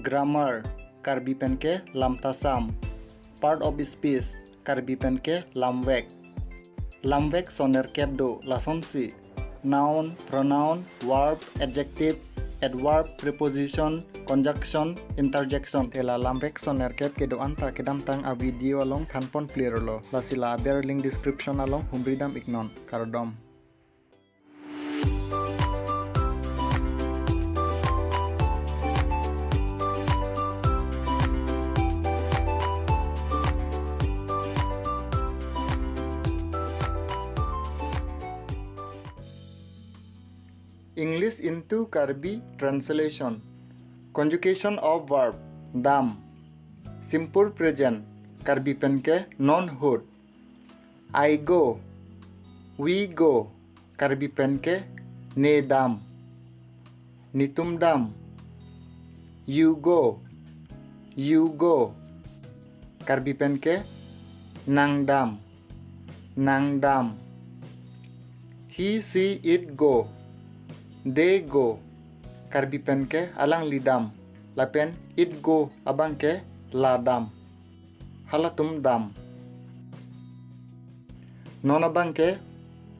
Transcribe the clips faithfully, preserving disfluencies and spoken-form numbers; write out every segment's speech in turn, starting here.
Grammar, Karbi pen ke lamtasam. Part of speech, Karbi pen ke lamvek. Lamvek sonerkep do, lasonsi: noun, pronoun, verb, adjective, adverb, preposition, conjunction, interjection. Te la lamvek sonerkep kedo-an ta kedamtang a-video along thanpon clear lo. Lasi la aber link description along humri dam iknon. Kardom. English into Karbi translation. Conjugation of verb, dam. Simple present, Karbi pen ke noun hoot. I go, we go, Karbi pen ke ne dam, netum dam. You go, you go, Karbi pen ke nang dam, nang dam. He, she, it go, they go, Karbi pen ke alangli dam, lapen it go abang ke la dam, halatum dam. Non abang ke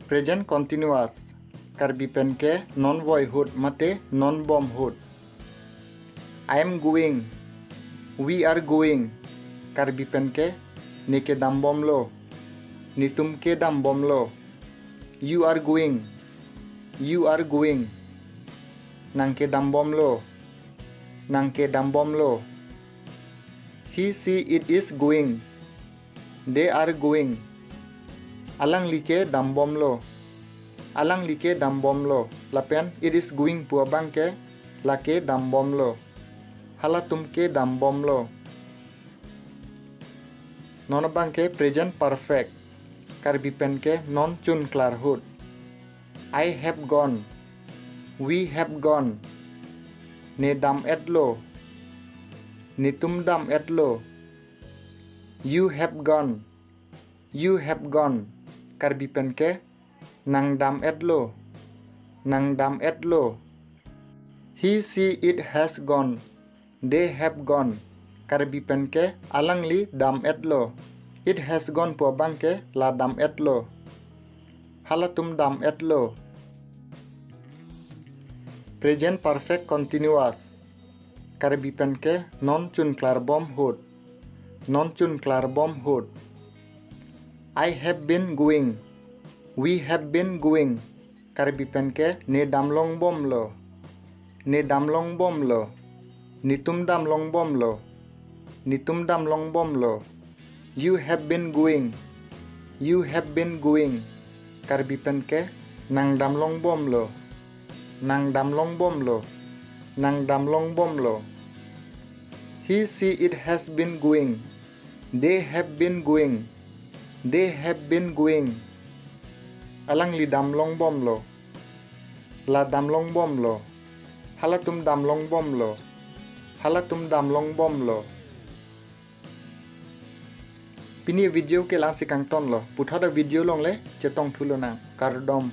present continuous, Karbi pen ke non voi hoot mate non bom hoot. I am going, we are going, Karbi pen ke ne kedam bomlo, netum kedam bomlo. You are going, you are going, nang kedam bomlo, nang kedam bomlo. He, she, it is going, they are going, alangli kedam bomlo, alangli kedam bomlo, lapen it is going pu abang ke lake dam bomlo, halatum kedam bomlo. Non abang ke present perfect, Karbi pen ke non chunklar hoot. I have gone, we have gone, ne dam-etlo, netum dam-etlo. You have gone, you have gone, Karbi pen ke nang dam-etlo, nang dam-etlo. He, she, it has gone, they have gone, Karbi pen ke alangli dam-etlo. It has gone pu abang ke la dam-etlo, halatum dam-etlo. Present perfect continuous, Karbi pen ke non chunklar bom hoot, non chunklar bom hoot. I have been going, we have been going, Karbi pen ke ne dam long bomlo, ne dam long bomlo, netum dam long bomlo, netum dam long bomlo. You have been going, you have been going, Karbi pen ke nang dam long bomlo, nang dam long bomlo, nang dam long bomlo. He, she, it has been going, they have been going, they have been going, alangli dam long bomlo, la dam long bomlo, halatum dam long bomlo, halatum dam long bomlo. Pini video ke la-ansi kangtonlo, puthot a-video along le chetong thulonang. Kardom.